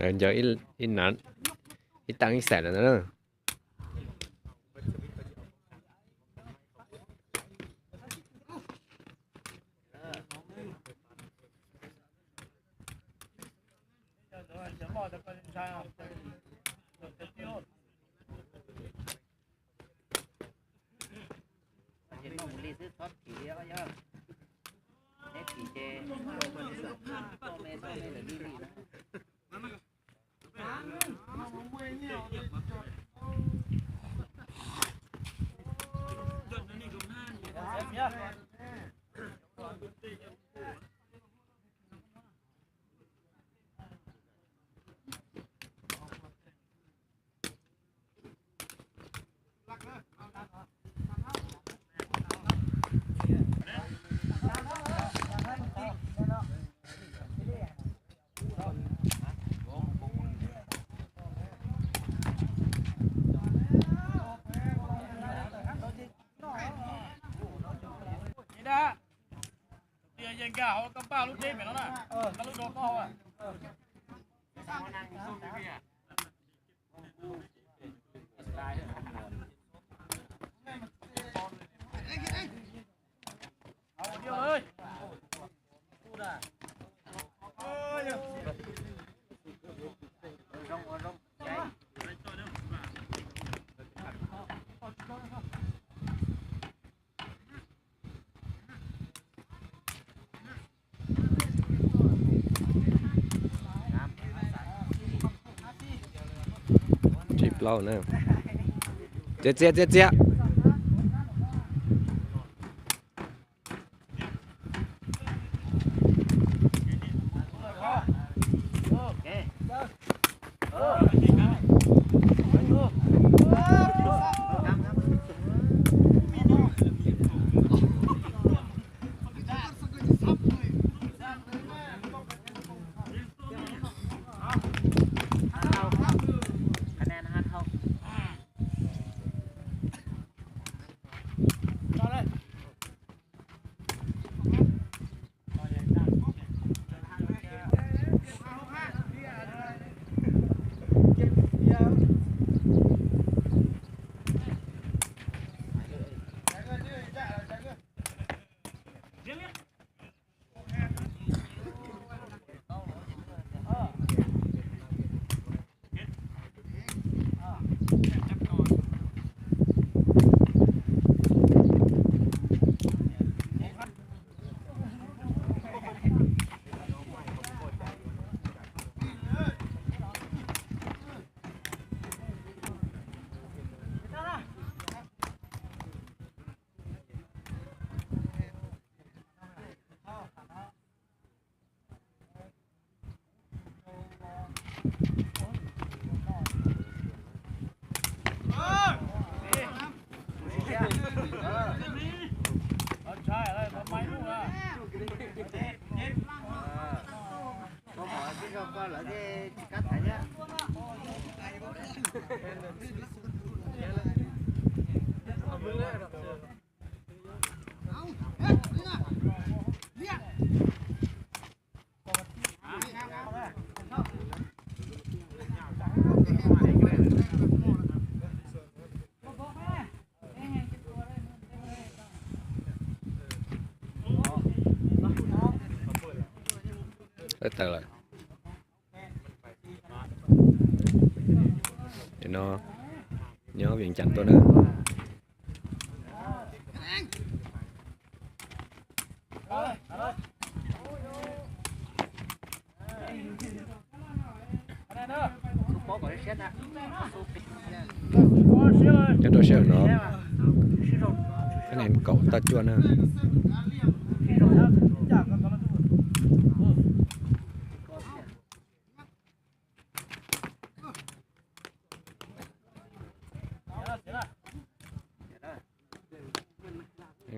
Lawv ncaws ib, ib tag ib xaim lawm ntag na. Yeej nkag hauv koj paj lub deb pem no na, koj lub rau koj hauv. Tsib plaub na. Txias txias txias txias. Tawm lawm. No nyob Vias Cas tuaj na. Nyob rau sij hawm no. Kaum toj cuaj na.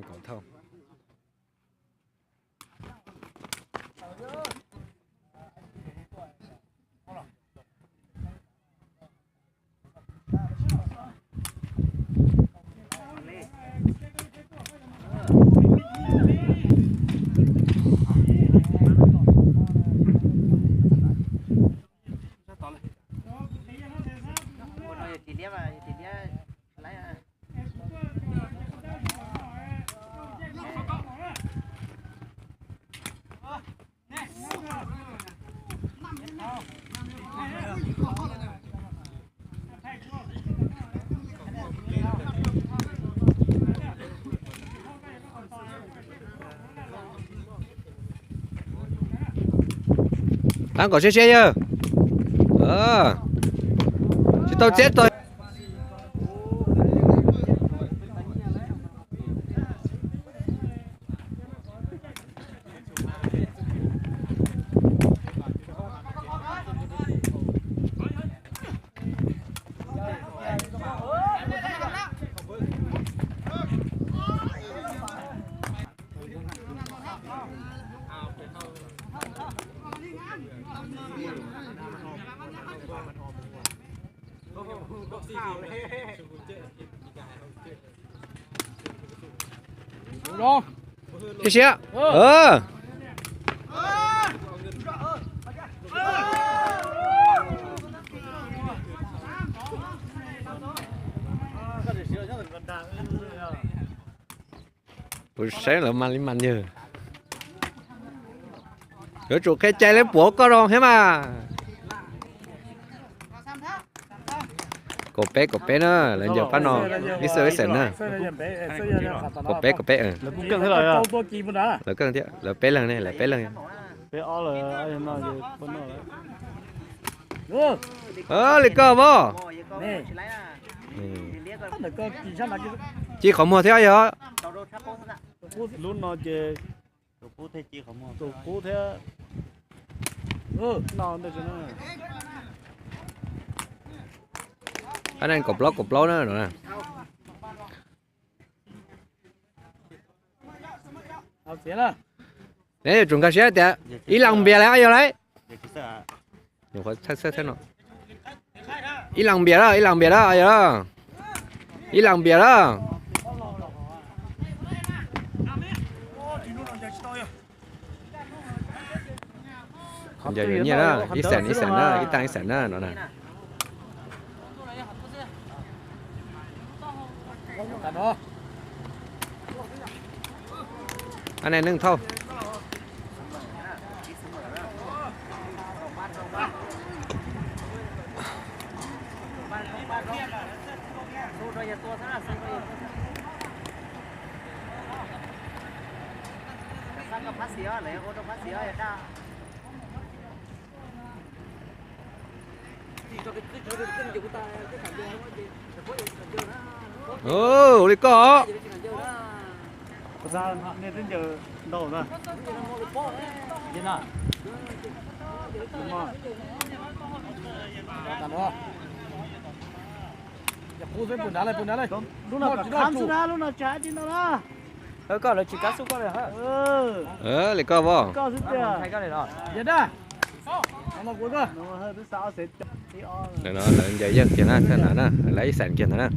Kaum thauj. Tab kom siab siab yawg. Tsis tau txiab tau. Siab siab. Kuv saib lawv mas li mas yawg. Yuav tsum qhia cai lawv puav koj rau thiab mas. Kaum peb, kaum peb na, lawv ncaws pab no, ib xwb ib xeem na. Kaum peb, kaum peb. Lawv keej thiab, lawv peb leeg ne, lawv peb leeg. Li koj mog. Ci qhov muag thiab yog. Lub no ces tus qub thiab. Ab, neeg kaum plaub kaum plaub na no. Neb yuav tsum nkag siab tias ib las npias lawm yog lauj. Ib las npias lawm, ib las npias lawm yog lauj. Ib las npias lawm. Ncaws yuav nyiaj na, ib xeem ib xeem na, ib tag ib xeem na no na. Ab, neeg neeg thauj. Ua li koj. Lub no tsis hab tsi ntau na. Koj lawv tsis kab xub koj li. Li koj vos. Lawv ncaws yeej kiag na, thaj na na, lawv ib xeem kiag ntag na.